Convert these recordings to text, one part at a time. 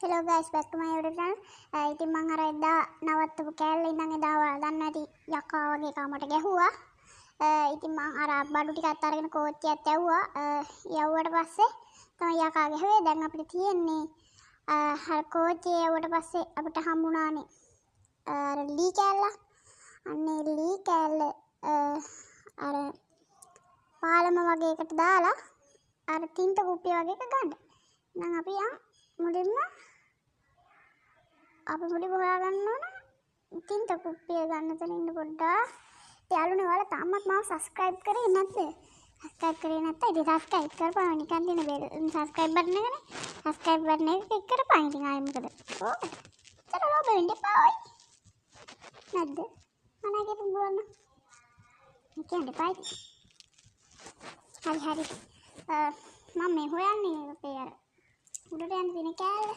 Hello guys, back to my YouTube channel. ඉතින් මං අර එදා නවත්තපු කෑල්ල ඉඳන් එදා ඔයාලා දන්නවා ඇති යකා වගේ එකක් මට ගැහුවා. ඉතින් මං අර බඩු ටිකත් අරගෙන කෝච්චියත් යව්වා. යව්වට පස්සේ තමයි යකා ගැහුවේ. දැන් අපිට තියෙන්නේ අර කෝච්චිය යවුවට පස්සේ අපිට හම්බුණානේ අර ලී කෑල්ල. අන්න ඒ ලී කෑල්ල අර පාලම වගේ එකට දාලා අර තින්ත කුප්පිය වගේ එක ගන්න. එහෙනම් අපි යන් මුලින්ම අපි මුලින්ම හොයාගන්න ඕන තින්ත කුප්පිය ගන්න තැන ඉන්න පොඩ්ඩක්. ඉතින් යාළුවනේ ඔයාලා තාමත් මාව සබ්ස්ක්‍රයිබ් කරේ නැද්ද? සබ්ස්ක්‍රයිබ් කරේ නැත්නම් ඉතින් සබ්ස්ක්‍රයිබ් කරපන්. නිකන් තියෙන බෙල් සබ්ස්ක්‍රයිබ් බටන් එකනේ. සබ්ස්ක්‍රයිබ් බටන් එක ක්ලික් කරපන්. ඉතින් ආයෙ මොකද? ඕක. චල ලෝභ වෙන්න එපා ඔයි. නැද්ද? අනාගේ පුඹවන්න. කියන්න එපා ඉතින්. හරි හරි. මම මේ හොයන්නේ අපේ අර උඩට යන්න තියෙන කෑල්ල.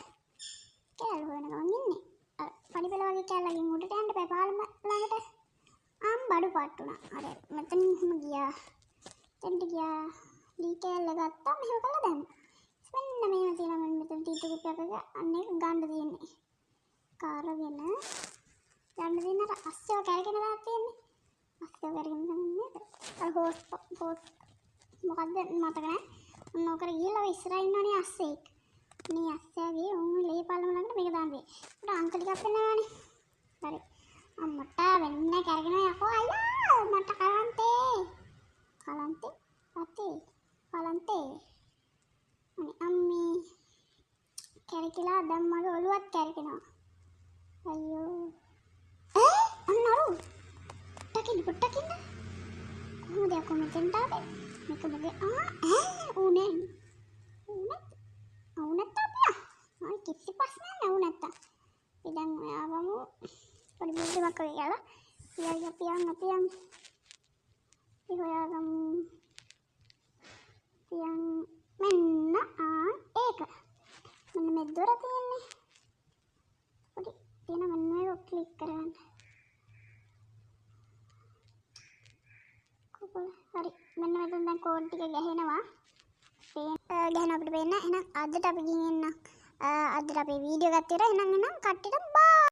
කෑල්ල හොයන ගමන් ඉන්නේ. අර පඩි පෙළ වගේ කෑල්ලකින් උඩට යන්න බෑ පාලම ළඟට. ආම් බඩු පාට් වුණා. අර මෙතනින් එහෙම ගියා. එතනට ගියා. ලී කෑල්ල ගත්තා මෙහෙම කළා දැම්මා. මෙන්න මෙහෙම තියෙනවා මෙන්න මෙතන තීතු කුප්පියක් එක. අන්න ඒක ගන්න තියෙන්නේ. කාරගෙන යන්න තියෙන අර අස්සව කැරගෙන දාලා තියෙන්නේ. අස්සව කැරගෙන තමයි නේද? අර හෝස් හෝස් මොකද්ද මතක නෑ. ඔන්න ඕකට ගිහලා ඔය ඉස්සරහින් ඉන්නවනේ අස්සෙක්. මේ අස්සයාගේ උන් ලේ පළම ළඟට මේක දාන්න දෙයි. උඩ අංක ටිකක් පෙන්නනවානේ. හරි. අම්මට වෙන්න කැරගෙන යකෝ අයියා මට කලන්තේ. කලන්තේ අතේ කලන්තේ. අනේ අම්මේ කැරකිලා දැන් මගේ ඔළුවත් කැරකෙනවා. අයියෝ. ඈ අන්න අරු. පොඩ්ඩක් ඉන්න පොඩ්ඩක් ඉන්න. කොහොමද යකෝ මෙතෙන්ට ආවේ? මේක මගේ ආ ඈ ඌ නෑ. ඌ නැත්. ඌ නැත්නම් අපි ආ. ආ කිසි ප්‍රශ්නයක් නෑ ඌ නැත්තම්. අපි දැන් ඔයාවමු පොඩි බිල්ඩිමක් වගේ කියලා. අපි අපි යන් අපි යන්. අපි හොයාගමු. අපි යන් මෙන්න ආ ඒක. මෙන්න මේ දොර තියෙන්නේ. පොඩි තියෙන මෙන්න මේක ක්ලික් කරගන්න. කොහොමද? හරි. මෙන්න මෙතන දැන් කෝඩ් ටික ගැහෙනවා. ගැහෙනවා අපිට පේන්න. එහෙනම් අදට අපි ගිහින් එන්න. අදට අපේ වීඩියෝ එකත් ඉවරයි. එහෙනම් එහෙනම් කට්ටියට බායි.